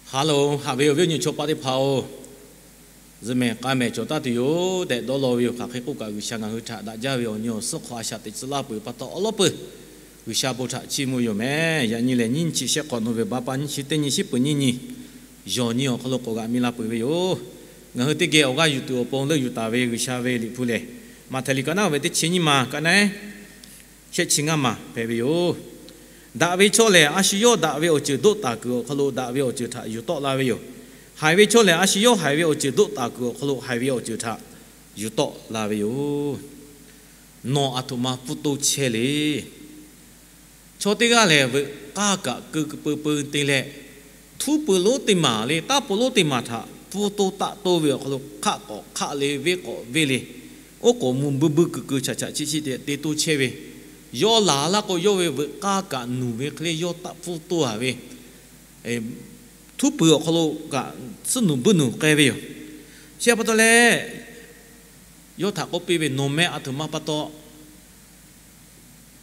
Hello, haꞈ ve awˬ viˉ awˬ nyi chaw paˆ teˇ hpaˍ-oˬ, zuhꞈ mehˍ k'a mehˍ cawˬ taˍ tuˬ yoˬ tehꞈ dawˇ law ve yoˬ. Hk'aˬ hk'e k'oˆ kaꞈ, G'uiˬsha ngaˬ hui htaꞈ daꞈ jaˇ ve awˬ nyi awˬ suhˉ hk'aw a shaꞈ teꞈ tcuh laˇ peuˬ pa taw, awˉ lawˉ peuˬ G'uiˬsha bon htaꞈ chiˇ mvuh yoˬ mehˍ. Yaꞈ nyi lehˬ, nyiˇ chi shehˆ hk'awꞈ nawˬ ve ba pa nyiˇ chi teˇ nyi shiˉ peuˬ nyiˇ nyi, yawˬ nyi awˬ hk'aw lo k'awꞈ g'aꞈ mi la peuˬ ve yoˬ. Ngaˬ hui teˇ geh awˬ g'aˇ yuˬ tuˬ awˬ pon leuˆ yuˬ taˍ ve G'uiˬsha ve Liꞈ hpu lehˬ, Maꞈhtehˍ liꞈ ka naˉ ve teˇ chi nyiˇ maˬ ka naˉ shehˆ chi ngaˇ maˬ hpehꞈ ve yoˬ. Daꞈ ve chaw lehˬ, a shu yawˇ daꞈ ve awˬ ceuˬ doˆ taˍ kuiˬ awˬ hk'aw lo daꞈ ve awˬ ceuˬ htaꞈ yuˬ tawˆ la ve yoˬ. Haiˬ ve chaw lehˬ, a shu yawˇ haiˬ ve awˬ ceuˬ doˆ taˍ kuiˬ awˬ hk'aw lo haiˬ ve awˬ ceuˬ htaꞈ yuˬ tawˆ la ve yoˬ. Nawˬ aˬ htoꞈ ma pfuhˇ toˇ chehˇ le. Chaw teˇ g'aˇ lehˬ, veuꞈ k'aˇ kaꞈ keu peu peu te leh, htuˉ pui lonˉ teˇ maˬ le, taˉ pui lonˉ teˇ maˬ htaꞈ pfuhˇ toˇ taˆ toˇ ve awˬ hk'aw lo hk'aˆ k'awꞈ hk'aˆ le, venˇ k'awꞈ venˇ le, oˉ k'oˍ mvuh buiˇ buiˇ keu keu chaꞈ chaꞈ chiˆ chiˆ te te toˇ chehˇ ve, yawˇ laˬ laˇ k'o, yawˇ ve veuꞈ k'aˇ kaꞈ nuˬ ve hk'e le yawˇ taˆ pfuhˇ toˇ a ve, htuˉ pui awˬ hk'aw lo kaꞈ tsuhˇ nuˬ buiˇ nuˬ k'ai ve yoˬ. Chi pa taw leh, yawˇ htaꞈ k'oˆ piˇ ve, Nawˬ meh aˬ htoꞈ ma pa taw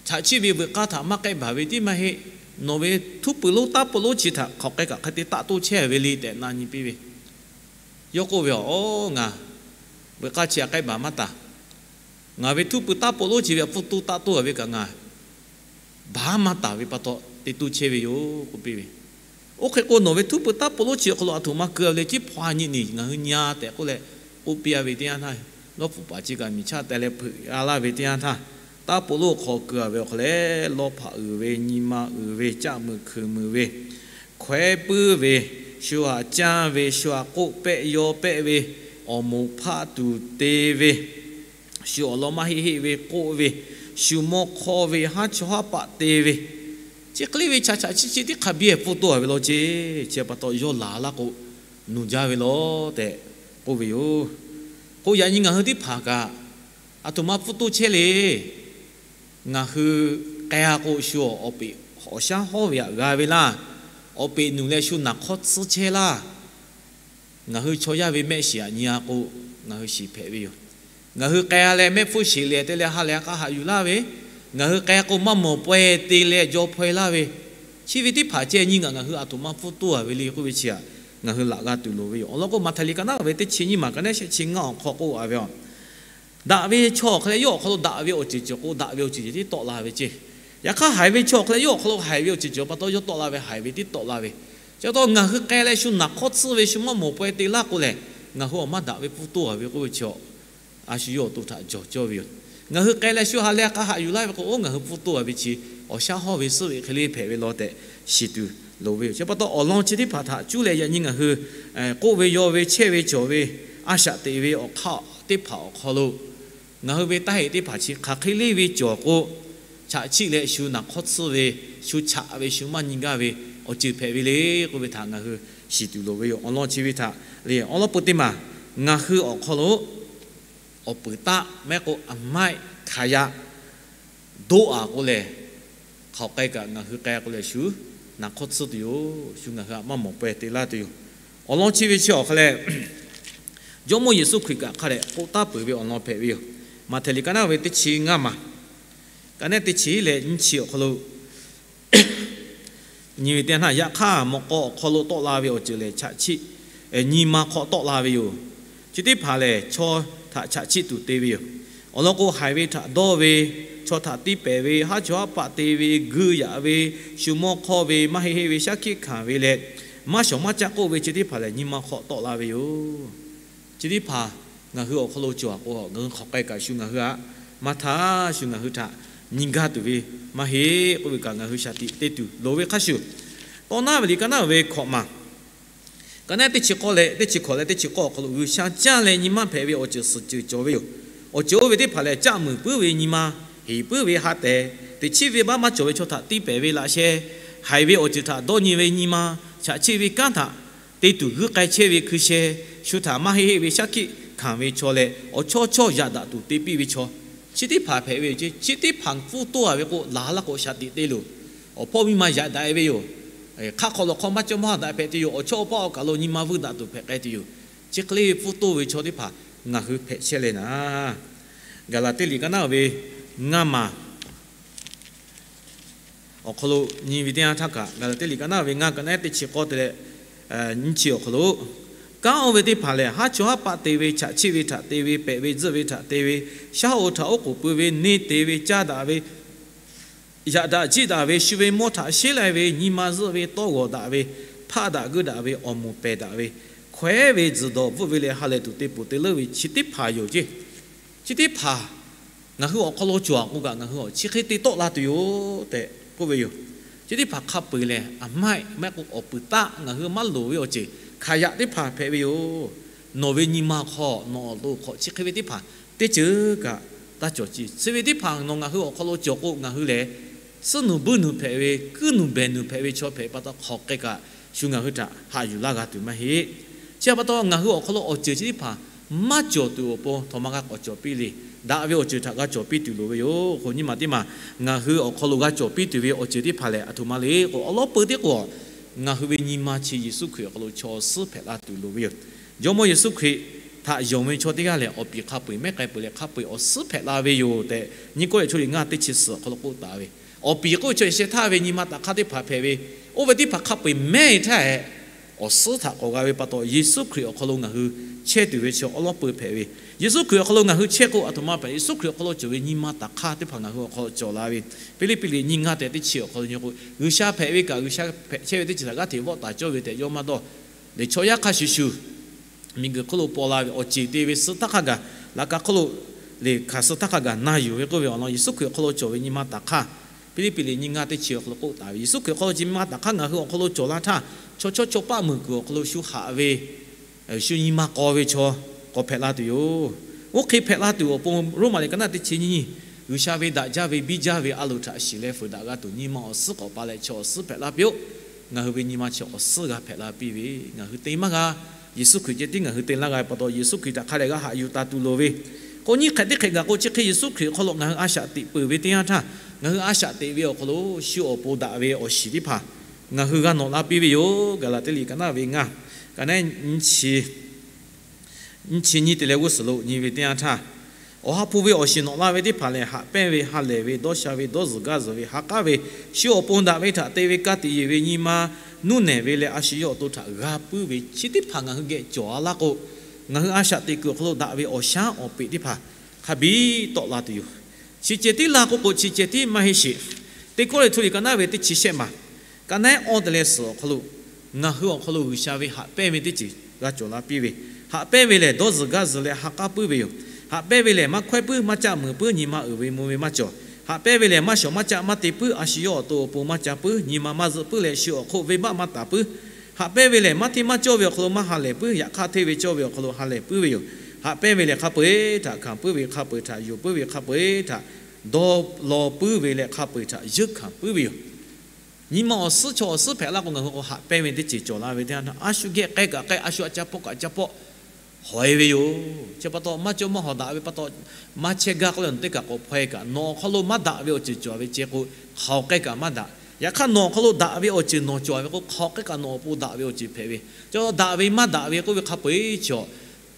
chaꞈ chiˆ ve veuꞈ k'aˇ htaꞈ maˇ k'ehˆ baˬ ve tiˉ maˇ heˆ. Nawˬ ve htuˉ pui lonˉ taˉ pui lonˉ chi htaꞈ hk'aˬ k'ai kaꞈ hk'e te taˆ toˇ chehˇ ve le tehꞈ na nyi piˇ ve. Yawˇ k'oˆ ve, Awˬ, ngaˬ veuꞈ k'aˇ chi htaꞈ k'ehˆ baˬ maˇ taˍ. Ngaˬ ve htuˉ pui taˉ pui lonˉ chi ve htaꞈ pfuhˇ toˇ taˆ toˇ a ve kaꞈ ngaˬ baˬ maˇ taˍ ve pa taw te toˇ chehˇ ve yoˬ k'oˆ piˇ ve. Oˇ hk'e k'o, nawˬ ve htuˉ pui taˉ pui lonˉ chi awˬ hk'aw lo aˬ htoꞈ ma keu a ve le, chi hpaw nyi ni ngaˬ hui nyi a tehꞈ k'oˆ leh k'oˆ piˇ a ve teˇ yanˇ htaˇ, lawˇ hpfuhˇ paˍ chi kaꞈ miˬ chaˇ teh leh hpeuꞈ a laˇ ve teˇ yanˇ htaˇ, taˉ pui lonˉ awˬ hk'aw keu a ve awˬ hk'aw leh, lawˇ hpaꞈ uiˍ ve, nyi ma uiˍ ve, caˆ muiˬ hkeuꞈ muiˬ ve, hkawehˉ puiˉ ve, shu haꞈ caˇ ve, shu haꞈ k'oˆ pehˆ yaw pehˆ ve, awˬ moˍ hpaˆ tuˬ te ve, shu awˬ lawn maˇ heˆ heˆ ve k'oˆ ve, shu mawˇ hk'awˇ ve, haˉ chawˇ haˉ paˆ te ve, chi hk'e le ve chaꞈ chaꞈ chiˆ chiˆ teˇ hk'a biˇ pfuhˇ toˇ a ve law ceˇ. Chi pa taw yawˇ laˬ laˇ k'o, nuˬ jaˇ ve law tehꞈ k'oˆ ve yoˬ. K'o yaꞈ nyi ngaˬ hui teˇ hpaˍ kaꞈ aˬ htoꞈ ma pfuhˇ toˇ chehˇ le. Ngaˬ hui k'ai a k'o, shu awˬ peꞈ awˬ shaˉ hawˉ ve htaꞈ g'a ve laˇ. Awˬ peꞈ nuˬ leh shu naˬ hk'awˇ tsuhˇ chehˇ laˇ. Ngaˬ hui chaw yaˇ ve mehˆ shiˍ htaꞈ nyi a k'o, ngaˬ hui shiˍ hpehꞈ ve yoˬ. Ngaˬ hui k'ai a leh mehˆ hpfuhˇ sheˍ lehˬ te leh ha lehˬ k'a haꞈ yuˬ laˇ ve, ngaˬ hui k'ai a k'o maˇ mawˬ pawehˇ te leh jaw hpaw e laˇ ve, chi ve teˇ hpaˍ ceh nyi ngaˬ ngaˬ hui aˬ htoꞈ ma pfuhˇ toˇ a ve le k'oˆ ve chi htaꞈ ngaˬ hui laꞈ g'a tuˬ loˍ ve yoˬ. Awˬ lawn k'o, Maꞈhtehˍ liꞈ ka naˉ ve teˇ chi nyiˇ maˬ ka naˉ shehˆ chi ngaˇ awˬ hk'aw k'oˆ a ve, Daꞈ ve chaw awˬ hk'e leh yawˇ awˬ hk'aw lo daꞈ ve awˬ ceuˬ cawˬ k'o, daꞈ ve awˬ ceuˬ ceh tiˉ tawˆ la ve ceˇ. Yaꞈ hk'aˇ, haiˬ ve chaw awˬ hk'e leh yawˇ awˬ hk'aw lo haiˬ ve awˬ ceuˬ cawˬ pa taw, yawˇ tawˆ la ve haiˬ ve tiˉ tawˆ la ve. Chi pa taw ngaˬ hui k'ai leh shu naˬ hk'awˇ tsuhˇ ve, shu maˇ mawˬ pawehˇ te laˇ k'o lehˬ, ngaˬ hui awˬ maˇ daꞈ ve pfuhˇ toˇ a ve k'oˆ ve chi a shu yawˇ awˬ to htaꞈ jawˬ cawˇ ve yoˬ. Ngaˬ hui k'ai leh shu ha lehˬ k'a haꞈ yuˬ laˇ ve k'o, oˇ ngaˬ hui pfuhˇ toˇ a ve chi awˬ shaˉ hawˉ ve suhˉ ve hk'e le hpehꞈ ve law tehꞈ shiˍ tuˬ loˍ ve yoˬ. Chi pa taw awˬ lawn chi teˇ hpaˍ htaꞈ cuˉ leh yaꞈ nyi ngaˬ hui k'oˆ ve, yaw ve, chehˇ ve, cawˬ ve, a shaꞈ teꞈ ve awˬ hk'aˇ teˇ hpaˍ awˬ hk'aw lo ngaˬ hui ve taˇ heˆ teˇ hpaˍ chi hk'aˬ hk'e le ve cawˬ k'o, chaꞈ chiˆ leh shu naˬ hk'awˇ tsuhˇ ve, shu chaꞈ ve, shu maˇ nyi gaˇ ve awˬ ceuˬ hpehꞈ ve le k'oˆ ve htaꞈ ngaˬ hui shiˍ tuˬ loˍ ve yoˬ. Awˬ lawn chi ve htaꞈ le awˉ lawˉ pui teˇ maˬ ngaˬ hui awˬ hk'aw lo awˬ peuˬ taˆ mehˆ k'o, a maiˆ hk'aˬ yaꞈ doˆ a k'o lehˬ, hk'aˬ k'ai kaꞈ ngaˬ hui k'ai k'o lehˬ, shu naˬ hk'awˇ tsuhˇ tuˬ yoˬ. Shu ngaˬ hui htaꞈ maˇ mawˬ pawehˇ te laˇ tuˬ yoˬ. Awˬ lawn chi ve chi awˬ hk'aw leh, Jawˇmawˇ Yeˍsuˆ Hkriꞈ kaꞈ hk'a dehꞈ k'oˆ taˉ peuˬ ve awˬ lawn hpehꞈ ve yoˬ. Maꞈhtehˍ liꞈ ka naˉ ve teˇ chi ngaˇ maˬ, ka naˉ teˇ chi leh nyiˇ chi awˬ hk'aw lo nyi ve teˇ yanˇ htaˇ, yaꞈ hk'aˇ mawꞈ k'aw awˬ hk'aw lo tawˆ la ve awˬ ceuˬ lehˬ, chaꞈ chiˆ, nyi ma hk'aw tawˆ la ve yoˬ. Chi teˇ hpaˍ lehˬ, chaw htaꞈ chaꞈ chiˆ tuˬ te ve yoˬ. Awˬ lawn k'o, haiˬ ve htaꞈ dawˇ ve, chaw htaꞈ tiˇ pehˍ ve, haˉ chawˇ haˉ paˆ te ve, guiˇ yaꞈ ve, shu mawˇ hk'awˇ ve, maˇ heˆ heˆ ve shaˉ hkiˆ hkanˍ ve leh, maˇ shawˍ maˇ caˆ k'oˆ ve chi teˇ hpaˍ lehˬ, nyi ma hk'aw tawˆ la ve yoˬ. Chi teˇ hpaˍ ngaˬ hui awˬ hk'aw lo cawˬ a k'o, ngaˬ hui hk'aˬ k'ai kaꞈ shu ngaˬ hui htaꞈ maˇ htaˇ shu ngaˬ hui htaꞈ nyi gaˇ tuˬ ve maˇ heˆ k'oˆ ve kaꞈ, ngaˬ hui shaˍ tiꞈ te tuˬ loˍ ve hk'a shuˍ, Tawˇ naˉ ve liꞈ ka naˉ ve hkawꞈ maˬ, ka naˉ teˇ chi k'awˇ leh teˇ chi hkawꞈ leh teˇ chi k'awˇ awˬ hk'aw lo, G'uiˬsha caˇ leh nyi maˇ hpehꞈ ve awˬ ceuˬ suhˍ ceuˬ cawˬ ve yoˬ. Awˬ ceuˬ oˇ ve teˇ hpaˍ lehˬ, caˆ muiˬ puiˉ ve nyi ma, heˍ puiˉ ve ha tehˍ, teꞈ chiˉ ve baˆ maˇ cawˬ ve chaw htaꞈ tiˇ pehˍ ve laꞈ sheh, haiˬ ve awˬ ceuˬ htaꞈ dawˇ nyi ve nyi ma, chaꞈ chiˆ ve kanˉ htaꞈ te tuˬ g'uiˇ k'ai chehˇ ve hkui sheh, shu htaꞈ maˇ heˆ heˆ ve shaˉ hkiˆ hkanˍ ve chaw leh awˬ chawˇ chawˇ yaꞈ daꞈ tuˬ te piˇ ve chaw, chi teˇ hpaˍ hpehꞈ ve yoˬ. Chi teˇ hpaˍ pfuhˇ toˇ a ve k'o, laˬ laˇ k'o shaˍ tiꞈ te loˬ. Awˬ hpawˇ miˇ ma yaꞈ daꞈ e ve yoˬ. Hk'aˆ hk'aw lawˬ hk'aw maˇ cawˇ maˇ daꞈ hpehꞈ tuˬ yoˬ. Awˬ chawˇ awˬ paˇ awˬ kaˬ lo nyi ma vuiˇ daꞈ tuˬ hpehꞈ k'ai tuˬ yoˬ. Chi hk'e le ve pfuhˇ toˇ ve chaw teˇ hpaˍ ngaˬ hui hpehꞈ chehˇ leh naˍ, Gaˍlaˍtiˆ liꞈ ka naˉ ve ngaˇ maˬ awˬ hk'aw lo nyi ve teˇ yanˇ htaˇ kaꞈ, Gaˍlaˍtiˆ liꞈ ka naˉ ve ngaˇ ka naˉ teˇ chi k'awˇ te leh nyiˇ chi awˬ hk'aw lo, kanˉ oˇ ve teˇ hpaˍ lehˬ, haˉ chawˇ haˉ paˆ te ve, chaꞈ chiˆ ve htaꞈ te ve, pehꞈ ve tzuhˆ ve htaꞈ te ve, shaˉ hoꞈ htaꞈ oˉ k'oˍ pui ve, neˇ te ve, caˇ daꞈ ve, yaꞈ daꞈ jiˆ daꞈ ve, shu ve mawˇ htaꞈ sheˉ lai ve, nyi ma zuhˆ ve, tawˇ g'awˬ daꞈ ve, hpaˆ daꞈ geuˆ daꞈ ve, awˬ moˍ pehˬ daꞈ ve, hkawehˉ ve, tzuhˬ dawˬ bvuhˆ ve leh ha lehˬ tuˬ te peuˬ te leuˉ ve chi teˇ hpaˍ yoˬ ceˇ. Chi teˇ hpaˍ ngaˬ hui awˬ hk'aw lo cawˬ a k'o kaꞈ, ngaˬ hui awˬ chi hk'e te tawˆ la tuˬ yoˬ tehꞈ k'oˆ ve yoˬ. Chi teˇ hpaˍ hk'a peu-eˬ lehˬ, a maˇ heˆ maˇ heˆ k'o, awˬ puiˍ taˆ ngaˬ hui maˇ loˍ ve awˬ ceuˬ hk'aˬ yaꞈ teˇ hpaˍ hpehꞈ ve yoˬ. Nawˬ ve nyi ma hk'aw, nawˬ awˬ to hk'aw chi hk'e ve teˇ hpaˍ teˇ ceuˬ kaꞈ taˇ cawˬ ceˇ. Chi ve teˇ hpaˍ nawˬ ngaˬ hui awˬ hk'aw lo cawˬ k'o, ngaˬ hui lehˬ suhˉ nuˬ buiˇ nuˬ hpehꞈ ve, kuiˉ nuˬ behˬ nuˬ hpehꞈ ve chaw hpehꞈ pa taw, hk'aˬ hk'e kaꞈ shu ngaˬ hui htaꞈ haꞈ yuˬ laˇ g'a tuˬ maˇ heˆ. Chi pa taw, ngaˬ hui awˬ hk'aw lo awˬ ceuˬ chi teˇ hpaˍ maˇ cawˬ tuˬ awˬ pon, htaꞈ ma g'a k'awꞈ cawˬ piˇ le. Daꞈ ve awˬ ceuˬ htaꞈ g'a cawˬ piˇ tuˬ loˍ ve yoˬ. K'o nyi ma teˇ maˬ, ngaˬ hui awˬ hk'aw lo g'a cawˬ piˇ tuˬ ve awˬ ceuˬ teˇ hpaˍ lehˬ, a htoꞈ ma le k'o, awˉ lawˉ peu teˇ k'o, ngaˬ hui ve nyi ma chi Yeˍsuˆ Hkriꞈ awˬ hk'aw lo chaw awˬ suhˉ hpehꞈ la tuˬ loˍ ve yoˬ. Jawˇmawˇ Yeˍsuˆ Hkriꞈ htaꞈ yonˍ ve chaw teˇ g'aˇ lehˬ, awˬ piˍ hk'a peu-eˬ mehˉ k'ai peuˬ leh, hk'a peu-eˬ awˬ suhˉ hpehꞈ la ve yoˬ tehꞈ, Nyiˇ Kawˇrenˍhtuˆ liꞈ ngaˇ teˇ chi suhˍ awˬ hk'aw lo k'oˆ taˍ ve, awˬ piˍ k'oˆ ve chaw sheh htaˇ ve nyi ma taꞈ hk'aˇ teˇ hpaˍ hpehꞈ ve, oˇ ve teˇ hpaˍ hk'a peu-eˬ mehˉ htaˇ hehꞈ, awˬ suhˉ htaꞈ k'awꞈ g'a ve pa taw, Yeˍsuˆ Hkriꞈ awˬ hk'aw lo ngaˬ hui chehˇ tuˬ ve chi awˉ lawˉ peu hpehꞈ ve. Yeˍsuˆ Hkriꞈ awˬ hk'aw lo ngaˬ hui chehˇ k'o, a htoꞈ ma hpehꞈ, Yeˍsuˆ Hkriꞈ awˬ hk'aw lo cawˬ ve nyi ma taꞈ hk'aˇ teˇ hpaˍ ngaˬ hui awˬ hk'aw lo cawˬ la ve. Piˇliˇpiˆ liꞈ nyiˇ ngaˇ tehꞈ teˇ chi awˬ hk'aw lo nyi k'o, G'uiˬsha hpehꞈ ve kaꞈ, G'uiˬsha hpehꞈ chehˇ ve teˇ ceuˬ htaꞈ g'aˇ hteꞈ vawˆ taˍ cawˇ ve tehꞈ yawˇ maˇ dawˇ. Lehˬ chaw yaˇ hk'a shuˍ shuˍ, miˬguiˬ hk'oˆ lo paw la ve awˬ ceˬ te ve suh htaˇ hk'a gaˬ, laꞈ ka hk'oˆ lo lehˬ hkanˍ suh htaˇ hk'a gaˬ na yuˬ ve k'oˆ ve awˬ lawn, Yeˍsuˆ Hkriꞈ awˬ hk'aw lo cawˬ ve nyi ma taꞈ hk'aˇ, Piˇliˇpiˆ liꞈ nyiˇ ngaˇ teˇ chi awˬ hk'aw lo k'oˆ taˍ ve, Yeˍsuˆ Hkriꞈ awˬ hk'aw lo nyi ma taꞈ hk'aˇ ngaˬ hui awˬ hk'aw lo cawˬ la htaˇ, chaw chawˇ chaw paˆ meuˍ kuiˬ awˬ hk'aw lo shu haꞈ ve, shu nyi ma k'aw ve chaw k'awꞈ hpehꞈ la tuˬ yoˬ. Oˇ hk'e hpehꞈ la tuˬ awˬ pon, Roˉmaꞈ liꞈ ka naˆ teˇ chi nyiˇ nyi, G'uiˬsha ve daꞈ jaˇ ve biˇ jaˇ ve a loˍ htaꞈ shiˍ leh fuiˍ daꞈ g'a tuˬ nyi ma awˬ suhˉ k'awꞈ pa leh chaw awˬ suhˉ hpehꞈ la piˇ-oˆ. Ngaˬ hui ve nyi ma chi awˬ suhˉ g'a hpehꞈ la piˇ ve, ngaˬ hui te maˇ g'a. Yeˍsuˆ Hkriꞈ ceh tiˉ ngaˬ hui te laˇ g'a ve pa taw, Yeˍsuˆ Hkriꞈ htaꞈ hk'a dehꞈ g'a haꞈ yuˬ taˍ tuˬ loˍ ve. K'o nyiˇ hk'ehꞈ teˇ hk'ehꞈ gaˬ k'o, chi hk'e Yeˍsuˆ Hkriꞈ awˬ hk'aw lo ngaˬ hui a shaꞈ teꞈ peuˬ ve teˇ yanˇ htaˇ, ngaˬ hui a shaꞈ teꞈ ve awˬ hk'aw lo shu awˬ pon daꞈ ve awˬ shiˍ teˇ hpaˍ ngaˬ hui g'a nawꞈ la piˇ ve yoˬ. Gaˍlaˍtiˆ liꞈ ka naˆ ve ngaˇ, ka naˆ nyiˇ chi nyiˇ te leh g'uˇ suhˍ lo nyi ve teˇ yanˇ htaˇ, Awˬ ha hpu ve awˬ shiˍ nawꞈ la ve teˇ hpaˍ lehˬ, haꞈ pehnˇ ve, ha lehˬ ve, dawˇ sha ve, dawˇ zuhˬ gaˇ zuhˬ ve, ha k'aˉ ve, shu awˬ pon daꞈ ve htaꞈ te ve, ka tiꞈ yeˬ ve, nyi ma nuˇ nehˬ ve leh a shu yawˇ awˬ to htaꞈ g'a puiˉ ve, chi teˇ hpaˍ ngaˬ hui geh cawˬ a laˇ k'o, ngaˬ hui a shaꞈ teꞈ kuiˬ awˬ hk'aw lo daꞈ ve awˬ shaˉ awˬ peꞈ teˇ hpaˍ hk'a biˇ tawˆ la tuˬ yoˬ. Chi ceh tiˉ laˇ k'oˆ k'o, chi ceh tiˉ maˇ heˆ sheˍ. Teˇ Kawˇrenˍhtuˆ liꞈ ka naˆ ve teˇ chi shehˆ maˬ, ka naˆ ehˉ awˇ te leh suhˍ awˬ hk'aw lo, ngaˬ hui awˬ hk'aw lo G'uiˬsha ve haꞈ pehnˇ ve teˇ ceuˬ g'a cawˬ la piˇ ve, haꞈ pehnˇ ve lehˬ dawˇ zuhˬ gaˇ zuhˬ leh ha k'aˉ puiˉ ve yoˬ. Haꞈ pehnˇ ve lehˬ maˇ hkawehˉ puiˉ, maˇ caˆ meuˍ puiˉ, nyi ma uiˍ ve mvuh ve maˇ cawˬ. Haꞈ pehnˇ ve lehˬ maˇ shawˍ maˇ caˆ maˇ te puiˉ, a shu yawˇ awˬ to awˬ pon maˇ ca puiˉ, nyi ma maˇ zuhˆ puiˉ leh shu awˬ hk'oˆ venˇbaˆ maˇ taˍ puiˉ. Haꞈ pehnˇ ve lehˬ maˇ hteˇ maˇ cawˇ ve awˬ hk'aw lo maˇ ha lehˬ puiˉ, yaꞈ hk'aˇ hteˇ ve cawˇ ve awˬ hk'aw lo ha lehˬ puiˉ ve yoˬ. Haꞈ pehnˇ ve lehˬ hk'a peu-eˬ htaꞈ hkanˍ puiˉ ve, hk'a peu-eˬ htaꞈ yonˍ puiˉ ve, hk'a peu-eˬ htaꞈ dawˇ law puiˉ ve leh hk'a peu-eˬ htaꞈ yeunˇ hkanˍ puiˉ ve yoˬ. Nyi ma awˬ suhˉ chaw awˬ suhˉ hpehꞈ laˇ k'o, ngaˬ hui k'o haꞈ pehnˇ ve teˇ ceuˬ cawˬ la ve teˇ yanˇ htaˇ, a shu geh k'ai kaꞈ k'ai, a shu a ca pawˆ kaꞈ ca pawˆ hawˍ-e ve yoˬ. Chi pa taw maˇ cawˇ maˇ hawˍ daꞈ ve pa taw, maˇ chehˇ gaˇ k'oˆ leh nawˬ teˇ kaꞈ k'awꞈ hpaw-e kaꞈ, nawˬ awˬ hk'aw lo maˇ daꞈ ve awˬ ceuˬ cawˬ ve ceh k'o, hk'aˬ hk'e kaꞈ maˇ daꞈ. Yaꞈ hk'aˇ nawˬ awˬ hk'aw lo daꞈ ve awˬ ceuˬ nawˬ cawˬ ve k'o, hk'aˬ hk'e kaꞈ nawˬ awˬ pon daꞈ ve awˬ ceuˬ hpehꞈ ve. Chi daꞈ ve maˇ daꞈ ve k'oˆ ve hk'a peu-eˬ chi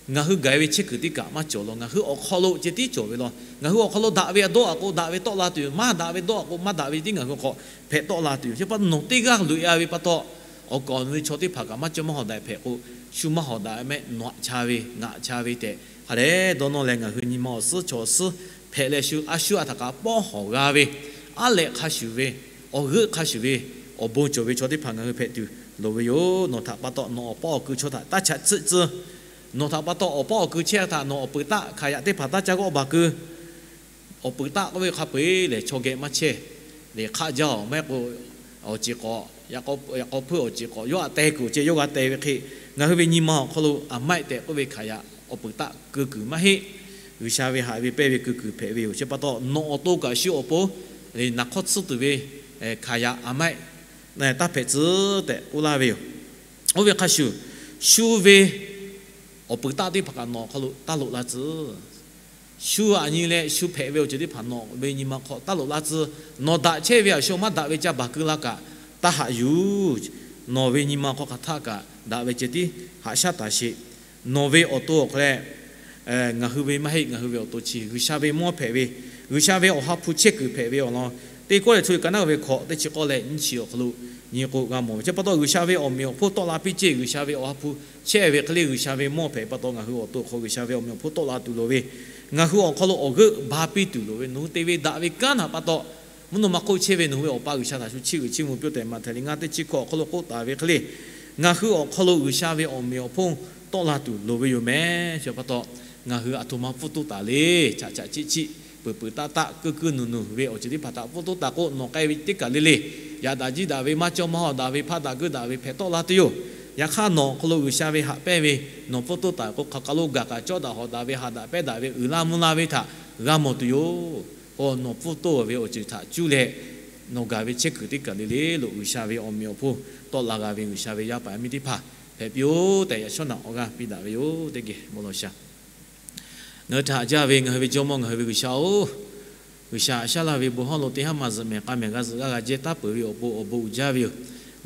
ngaˬ hui gaˬ ve chehˇ kuiˬ teˇ kaꞈ maˇ cawˬ law. Ngaˬ hui awˬ hk'aw lo ceh tiˉ cawˬ ve law. Ngaˬ hui awˬ hk'aw lo daꞈ ve a dawˇ a k'o daꞈ ve tawˆ la tuˬ yoˬ. Maˇ daꞈ ve dawˇ a k'o maˇ daꞈ ve tiˉ ngaˬ hui k'awꞈ hpehꞈ tawˆ la tuˬ yoˬ. Chi pa taw nawˬ teˇ g'aˇ loꞈ-e a ve pa taw, awˬ kaˍ awˬ nu ve chaw teˇ hpaˍ kaꞈ maˇ cawˇ maˇ hawˍ daꞈ hpehꞈ k'o, shu maˇ hawˍ daꞈ mehˆ nawꞈ chaˇ ve ngaꞈ chaˇ ve tehꞈ, hk'a dehꞈ dawˇ nawˇ leh ngaˬ hui nyi ma awˬ suhˉ chaw awˬ suhˉ hpehꞈ leh shu a shu a htaꞈ kaꞈ pawˇ hawˍ g'a ve, aˉ lehꞈ hk'a shuˍ ve, awˬ g'euˆ hk'a shuˍ ve, awˬ bon cawˬ ve chaw teˇ hpaˍ ngaˬ hui hpehꞈ tuˬ loˍ ve yoˬ. Nawˬ htaꞈ pa taw nawˬ awˬ paˇ awˬ kui chaw htaꞈ taˇ chaꞈ tsuhˆ tcuh. Nawˬ htaꞈ pa taw awˬ paˇ awˬ kui chehˇ htaꞈ nawˬ awˬ peuˬ taˆ hkanˍ yaꞈ teˇ hpaˍ taˇ caˇ g'awˆ baˬ keu. Awˬ peuˬ taˆ k'oˆ ve hk'a peu-eˬ lehˬ, chaw geh maˇ chehˇ. Lehˬ hk'aˆ jaˇ-oˬ, maˇ heˆ k'o awˬ ceˬ k'awꞈ, yaꞈ k'aw hpuiˇ awˬ ceˬ k'awꞈ yawˇ htaꞈ teh kuiˬ awˬ ceh yawˇ g'a teh ve hk'e, ngaˬ hui ve nyi ma awˬ hk'aw lo a maˆ-eˆ tehꞈ k'oˆ ve hkanˍ yaꞈ awˬ peuˬ taˆ keu kuiˬ maˇ heˆ. G'uiˬsha ve haꞈ ve pehnˇ ve keu kuiˬ hpehꞈ ve yoˬ. Chi pa taw nawˬ awˬ to kaꞈ shu awˬ pon lehˬ naˬ hk'awˇ tsuhˇ tuˬ ve hkanˍ yaꞈ a maˆ-eˆ taˇ hpehꞈ tcuh tehꞈ k'oˆ laˇ ve yoˬ. Oˇ ve hk'a shuˍ, shu ve awˬ peuˬ taˆ teˇ hpaˍ kaꞈ nawˬ awˬ hk'aw lo taˇ loꞈ la tcuh. Shu aꞈ nyi leh shu hpehꞈ ve awˬ ceuˬ teˇ hpaˍ nawˬ ve nyi ma hk'aw taˇ loꞈ la tcuh. Nawˬ daꞈ chehˇ ve a shu maˇ daꞈ ve ca baˬ keu la kaꞈ taˇ haꞈ yuˬ. Nawˬ ve nyi ma hk'aw hk'aˬ htaˆ kaꞈ daꞈ ve ceh tiˉ haꞈ shaˉ taˍ sheˍ. Nawˬ ve awˬ to awˬ hk'aw leh ngaˬ hui ve maˇ heˆ, ngaˬ hui ve awˬ to chi G'uiˬsha ve mawˇ hpehꞈ ve, G'uiˬsha ve Awˬ ha hpu chehˇ kuiˬ hpehꞈ ve awˬ lawn teˇ kawˆ leh, chaw kaꞈ naˉ ve hkawꞈ teˇ chi k'awˇ leh nyiˇ chi awˬ hk'aw lo nyi k'o g'a mawˬ ve chi pa taw, G'uiˬsha ve awˬ meꞈ awˬ hponˇ tawˆ la piˇ ceˇ. G'uiˬsha ve Awˬ ha hpu chehˇ ve hk'e le, G'uiˬsha ve mawˇ hpehꞈ pa taw, ngaˬ hui awˬ to awˬ hk'aw G'uiˬsha ve awˬ meꞈ awˬ hponˇ tawˆ la tuˬ loˍ ve, ngaˬ hui awˬ hk'aw lo awˬ g'euˆ ba piˇ tuˬ loˍ ve, nawˬ hui te ve daꞈ ve kanˉ htaꞈ pa taw, mvuhˇ naw ma hk'oˆ chehˇ ve nawˬ hui ve Awˬ pa G'uiˬsha htaꞈ shu chiˇ uiˍ chiˇ mvuh piˇ-oˆ tehꞈ, Maꞈhtehˍ liꞈ ngaˇ teˇ chi hkawꞈ awˬ hk'aw lo k'oˆ taˍ ve hk'e le, ngaˬ hui awˬ hk'aw lo G'uiˬsha ve awˬ meꞈ awˬ hponˇ tawˆ la tuˬ loˍ ve yoˬ mehˍ. Chi pa taw, ngaˬ hui aˬ htoꞈ ma pfuhˇ toˇ taˍ le. Chaꞈ chaꞈ chiˆ chiˆ, peuˬ peuˬ taˆ taˆ, kuiˇ kuiˇ nuˬ nuˬ ve awˬ ceuˬ teˇ hpaˍ htaꞈ pfuhˇ toˇ taˍ k'o, nawˬ k'ai ve teˇ kaˬ le le, yaꞈ daꞈ jiˇ daꞈ ve, maˇ cawˇ maˇ hawˍ daꞈ ve, hpaˇ daꞈ geuˆ daꞈ ve hpehꞈ tawˆ la tuˬ yoˬ. Yaꞈ hk'aˇ, nawˬ awˬ hk'aw lo G'uiˬsha ve haꞈ pehnˇ ve nawˬ pfuhˇ toˇ taˍ k'o, hk'aˬ hk'aˬ lo gaˬ kaꞈ cawˇ daꞈ hawˍ daꞈ ve, haꞈ daꞈ pehnˇ daꞈ ve, uiˍ la mvuh la ve htaꞈ g'a mawˬ tuˬ yoˬ. K'o, nawˬ pfuhˇ toˇ ve awˬ ceuˬ htaꞈ cuˇ leh, nawˬ gaˬ ve chehˇ kuiˬ teˇ kaˬ le le lo G'uiˬsha ve awˬ meꞈ awˬ hponˇ tawˆ la g'a ve G'uiˬsha ve yaˇ paˍ yaˇ miˇ teˇ hpaˍ hpehꞈ piˇ-oˆ tehꞈ, yaꞈ shawˉ naꞈ awˬ g'aˇ piˇ daꞈ ve yoˬ. Teˇ geh bon lawˬ shaˍ. Ngaˬ hui htaꞈ jaˇ ve ngaˬ hui ve Jawˇmawˇ, ngaˬ hui ve G'uiˬsha-oˬ, G'uiˬsha haꞈ shaˉ laˇ ve bon hawˉ lo teˇ haˉ maˬ zuhꞈ mehˍ k'a mehˍ g'a zuhꞈ g'aˇ g'a jehˇ taˉ peuˬ ve awˬ pon awˬ bon uiˍ jaˇ ve yoˬ.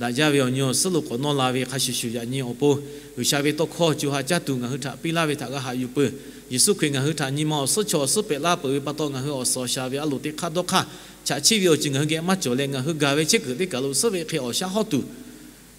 Daꞈ jaˇ ve awˬ nyi awˬ suhˉ lo k'awꞈ nawˇ la ve hk'a shuˍ shuˍ, yaꞈ nyi awˬ pon G'uiˬsha ve tawˇ hkawˇ co ha caˇ tuˬ ngaˬ hui htaꞈ piˇ laˇ ve htaꞈ g'a haꞈ yuˬ peuˬ. Yeˍsuˆ Hkriꞈ ngaˬ hui htaꞈ nyi ma awˬ suhˉ chaw awˬ suhˉ pehꞈ laˇ peuˬ ve pa taw, ngaˬ hui awˬ suhˍ awˬ shaˍ ve a loˍ teˇ hk'aˇ dawˇ hk'aˇ chaꞈ chiˆ ve awˬ ceuˬ ngaˬ hui geh maˇ cawˬ leh, ngaˬ hui gaˬ ve chehˇ kuiˬ teˇ kaˬ lo suhˉ ve hk'e awˬ shaˉ hawˉ tuˬ,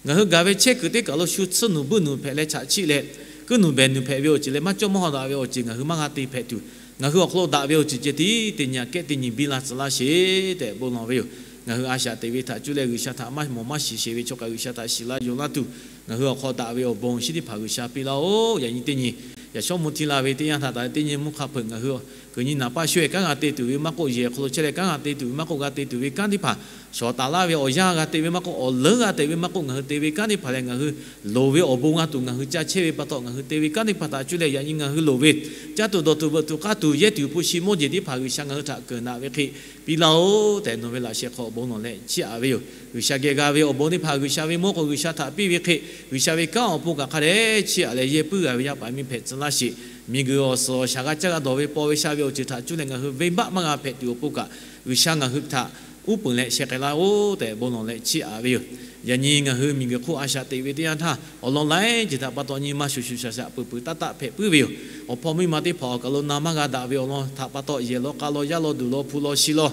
ngaˬ hui gaˬ ve chehˇ kuiˬ teˇ kaˬ lo shu tsuhˇ nuˬ buiˇ nuˬ hpehꞈ leh chaꞈ chiˆ leh, kuiˉ nuˬ behˬ nuˬ hpehꞈ ve awˬ ceuˬ leh maˇ cawˇ maˇ hawˍ daꞈ ve awˬ ceuˬ ngaˬ hui maˇ g'a te hpehꞈ tuˬ, ngaˬ hui awˬ hk'aw lo daꞈ ve awˬ ceuˬ ceh tiˉ teˇ nyi aꞈ kehˉ teˇ nyi biˇ la tcuh laˇ sheˍ tehꞈ bon lawˬ ve yoˬ. Ngaˬ hui a shaꞈ teꞈ ve htaꞈ cuˇ leh G'uiˬsha htaꞈ maˇ mawˬ maˇ shiˍ sheˍ ve chaw kaꞈ G'uiˬsha htaꞈ shiˍ la yonˍ laˇ tuˬ, ngaˬ hui awˬ hk'aw daꞈ ve awˬ bon awˬ shinˉ teˇ hpaˍ G'uiˬsha piˇ laˇ-oˆ. Yaꞈ nyi teˇ nyi, yaꞈ shawˉ mvuh hti la ve teˇ yanˇ htaꞈ taˍ leh teˇ nyi mvuhˇ hk'a hpeuꞈ ngaˬ hui kuiˬ nyi naˍ paˆ shu-e kanˉ g'a te tuˬ ve maˇ k'oˆ, yehˬ awˬ hk'aw lo chehˇ leh kanˉ g'a te tuˬ ve maˇ k'oˆ, g'a te tuˬ ve kanˉ teˇ hpaˍ shawˍ taˍ laˇ ve awˬ yanˇ g'a te ve maˇ k'oˆ, awˬ leuˉ g'a te ve maˇ k'oˆ, ngaˬ hui te ve kanˉ teˇ hpaˍ leh ngaˬ hui loˍ ve awˬ bon g'a tuˬ ngaˬ hui ca chehˇ ve pa taw, ngaˬ hui te ve kanˉ teˇ hpaˍ htaꞈ cuˇ leh yaꞈ nyi ngaˬ hui loˍ ve caˇ tuˬ dawˬ tuˬ veuꞈ tuˬ k'aˇ tuˬ yehˇ tuˬ hpu shi mawˇ jeˬ teˇ hpaˍ G'uiˬsha ngaˬ hui htaꞈ keunˍ daꞈ ve hk'e piˇ laˇ-oˆ tehꞈ, nawˬ ve laꞈ sheh hk'aw awˬ bon lawˬ leh chiˇ aꞈ ve yoˬ. G'uiˬsha geh g'a ve awˬ bon teˇ hpaˍ G'uiˬsha ve mawˇ k'o G'uiˬsha htaꞈ piˇ ve hk'e, G'uiˬsha ve kanˉ awˬ pon kaꞈ hk'a dehꞈ chiˇ aꞈ leh yehˇ puiˉ g'a ve yaˇ paˍ yaˇ miˇ hpehꞈ tcuh laˇ sheˍ. Miˬguiˬ awˬ suhˍ awˬ shaˍ g'a caˇ g'a dawˬ ve paw ve sha ve awˬ ceuˬ htaꞈ cuˇ leh ngaˬ hui venˇbaˆ maˇ g'a hpehꞈ tuˬ awˬ pon kaꞈ, G'uiˬsha ngaˬ hui htaꞈ uˉ peunˍ leh sheh k'ai laˇ-oˆ tehꞈ bon lawˬ leh chiˇ aꞈ ve yoˬ. Yaꞈ nyi ngaˬ hui miˬguiˬ hk'oˆ a shaꞈ teꞈ ve teˇ yanˇ htaˇ, awˬ lawn laiˉ ceuˬ htaꞈ pa taw nyi ma shuˍ shuˍ shaˍ shaˍ peuˬ peuˬ taˆ taˆ hpehꞈ puiˉ ve yoˬ. Awˬ hpawˇ miˇ ma teˇ hpaˍ awˬ kaˬ lo na maˇ g'a daꞈ ve awˬ lawn htaꞈ pa taw, yehˬ law k'a law yaˇ law duˬ law hpu law shi law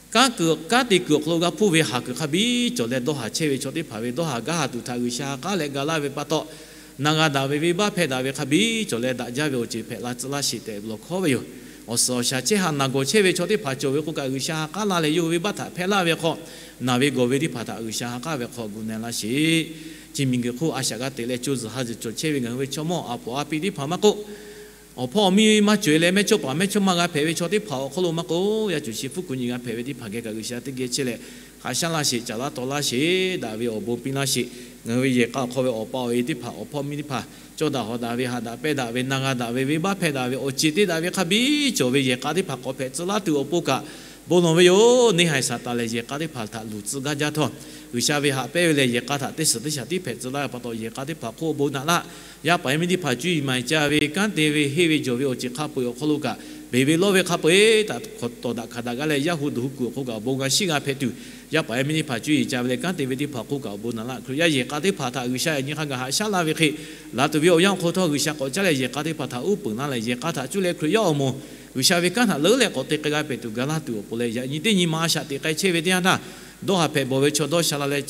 kanˉ kuiˬ kanˉ te kuiˬ awˬ hk'aw lo g'a hpuˇ ve haˍ kuiˬ hk'a biˇ cawˬ leh dawˇ haˍ chehˇ ve chaw teˇ hpaˍ ve dawˇ haˍ gaˇ haˍ tuˬ htaꞈ G'uiˬsha ha k'aˉ leh ga laˇ ve pa taw, na g'a daꞈ ve venˇbaˆ hpehˇ daꞈ ve hk'a biˇ cawˬ leh daꞈ jaˇ ve awˬ ceuˬ hpehꞈ la tcuh laˇ sheˍ tehꞈ lawˬ hkawˉ ve yoˬ. Awˬ suhˍ awˬ shaˍ chehˇ ha naˬ gawˬ chehˇ ve chaw teˇ hpaˍ cawˬ ve k'o kaꞈ, G'uiˬsha ha k'aˉ la leh yawˇ hui venˇbaˆ htaꞈ hpehˇ laˇ ve hk'aw, naˬ ve gawˬ ve teˇ hpaˍ htaꞈ G'uiˬsha ha k'aˉ ve hk'aw gu na laˇ sheˍ. Chi miˬguiˬ hk'oˆ a shaꞈ g'a teꞈ leh co zuhˬ ha zuhˬ cawˬ chehˇ ve ngaˬ hui ve chaw mawˇ a poˍ a pi teˇ hpaˍ maˇ k'oˆ, awˬ hpawˇ awˬ miˇ maˇ cawˬ leh mehˇchawˇ paˍ mehˇchawˇma g'a hpehꞈ ve chaw teˇ hpaˍ awˬ hk'aw lo maˇ k'oˆ, yaˇ cuˬ shi hpfuhˇ kuˬ nyi g'a hpehꞈ ve teˇ hpaˍ geh kaꞈ G'uiˬsha teˇ geh chehˇ leh haꞈ shaˉ laˇ sheˍ, caˍ laˇ taw laˇ sheˍ, daꞈ ve awˬ bon piˇ laˇ sheˍ. Ngaˬ hui ve yehˬ k'a awˬ hk'aw ve awˬ pa awˬ e teˇ hpaˍ awˬ hpawˇ miˇ teˇ hpaˍ cawˇ daꞈ hawˍ daꞈ ve, haꞈ daꞈ pehnˇ daꞈ ve, na g'a daꞈ ve, venˇbaˆ hpehˇ daꞈ ve, awˬ ceˬ te daꞈ ve hk'a biˇ cawˬ ve yehˬ k'a teˇ hpaˍ k'awꞈ hpehꞈ tcuh laˇ tuˬ awˬ pon kaꞈ bon lawˬ ve yoˬ. Neˇ haiˬ Saˍtanˍ lehˬ yehˬ k'a teˇ hpaˍ htaꞈ luˬ tcuh gaˇ jaˇ htawˇ, G'uiˬsha ve haꞈ pehnˇ ve lehˬ yehˬ k'a htaꞈ teˇ suhˍ teˇ shaˍ tiˉ hpehꞈ tcuh laˇ ve pa taw, yehˬ k'a teˇ hpaˍ hk'oˆ awˬ bon naꞈ laˇ. Yaˇ paˍ yaˇ miˇ teˇ hpaˍ cuˇ yiˍ maˍ yiˍ ca ve kanˉ te ve henˇ ve jawˬ ve awˬ ceuˬ hk'a peu-eˬ awˬ hk'aw lo kaꞈ, beˬ ve lawˇ ve hk'a peu-eˬ htaꞈ hk'awꞈ tawˍ daꞈ hkanˍ daꞈ gaˇ leh, yaˇ hu duˬ hu kuiˬ awˬ hk'oˆ kaꞈ awˬ bon g'a shiˉ g'a hpehꞈ tuˬ, yaˇ paˍ yaˇ miˇ teˇ hpaˍ cuˇ yiˍ ca ve leh kanˉ te ve teˇ hpaˍ hk'oˆ kaꞈ awˬ bon naꞈ laˇ. Hkriꞈ yaˇ yehˬ k'a teˇ hpaˍ htaꞈ G'uiˬsha yaꞈ nyi hk'a gaˬ haꞈ shaˉ laˇ ve hk'e, laˬ tuˬ ve awˬ yanˇ awˬ hk'aw htawˇ G'uiˬsha k'awꞈ caˉ leh yehˬ k'a teˇ hpaˍ htaꞈ uˉ peunˍ laˇ leh, yehˬ k'a htaꞈ cuˇ leh Hkriꞈ yaˇ awˬ moˍ G'uiˬsha ve kanˉ htaꞈ leuˉ leh k'awꞈ te k'ai g'a hpehꞈ tuˬ ga laˇ tuˬ awˬ pon leh, yaꞈ nyi teˇ nyi ma a shaꞈ teꞈ k'ai chehˇ ve teˇ yanˇ htaˇ, dawˇ haˍ hpehꞈ bawˬ ve chaw dawˇ sha la leh,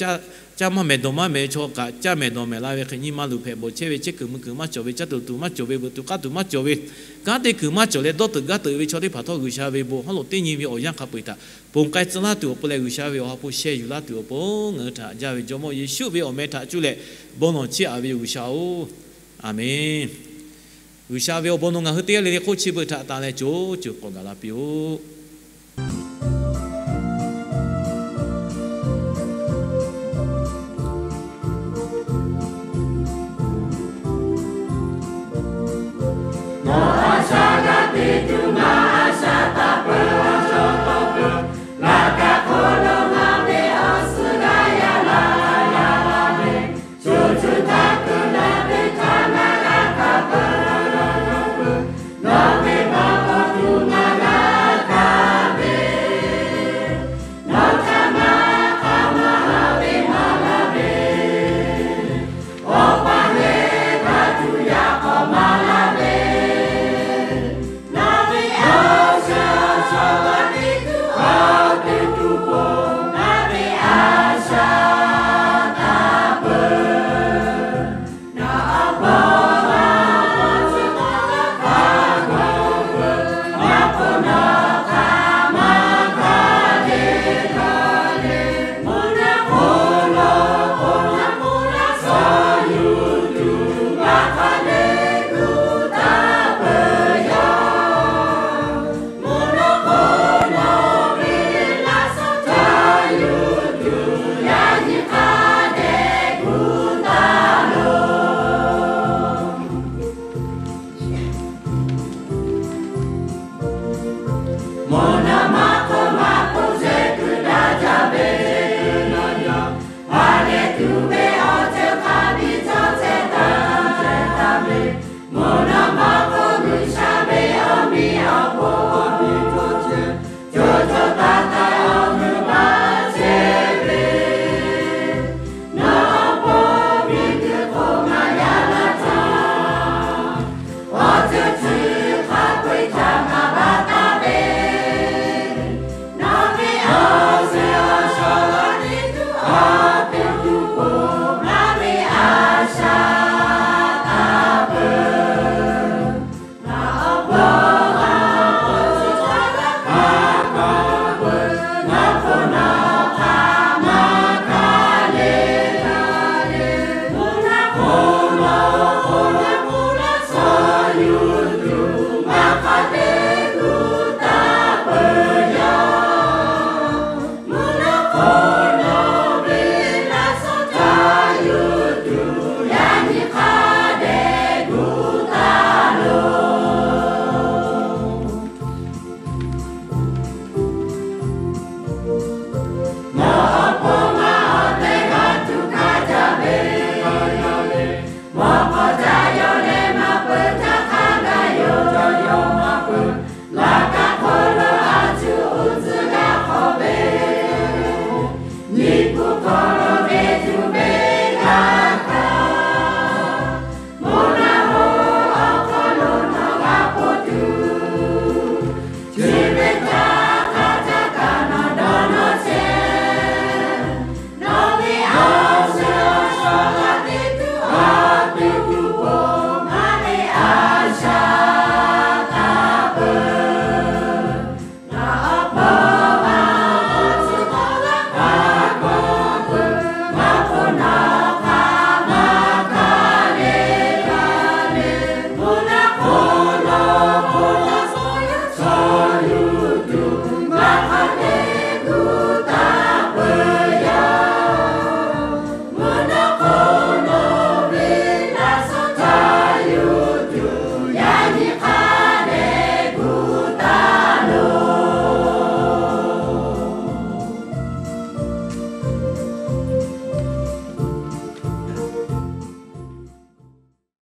caˇ maˇ mehˍ dawˬ maˇ mehˍ ve chaw kaꞈ caˇ mehˍ dawˬ mehˍ la ve hk'e, nyi ma luˬ hpehꞈ bawˬ chehˇ ve, chehˇ kuiˬ mui kuiˬ maˇ cawˬ ve, caˇ tuˬ tuˬ maˇ cawˬ ve, veuꞈ tuˬ k'aˇ tuˬ maˇ cawˬ ve, kanˉ te kuiˬ maˇ cawˬ leh dawˇ teuꞈ gaˇ teuꞈ ve chaw teˇ hpaˍ htawˇ G'uiˬsha ve bon hawˉ lo teˇ nyi ve awˬ yanˇ hk'a peu-eˬ htaꞈ ponˬ k'ai tcuh laˇ tuˬ awˬ pon leh, G'uiˬsha ve awˬ ha hpu sheh yuˬ laˇ tuˬ awˬ pon ngaˬ hui htaꞈ haꞈ jaˇ ve Jawˇmawˇ Yeˍsuˆ ve awˬ meh htaꞈ cuˇ leh bon lawˬ chiˇ aꞈ ve yoˬ, G'uiˬsha-oˬ. Aˬ menˍ. G'uiˬsha ve awˬ bon nawˬ ngaˬ hui teˇ g'aˇ le le hk'oˆ chi beuꞈ htaꞈ tanˬ leh co co k'awꞈ gaˬ la piˇ-oˆ.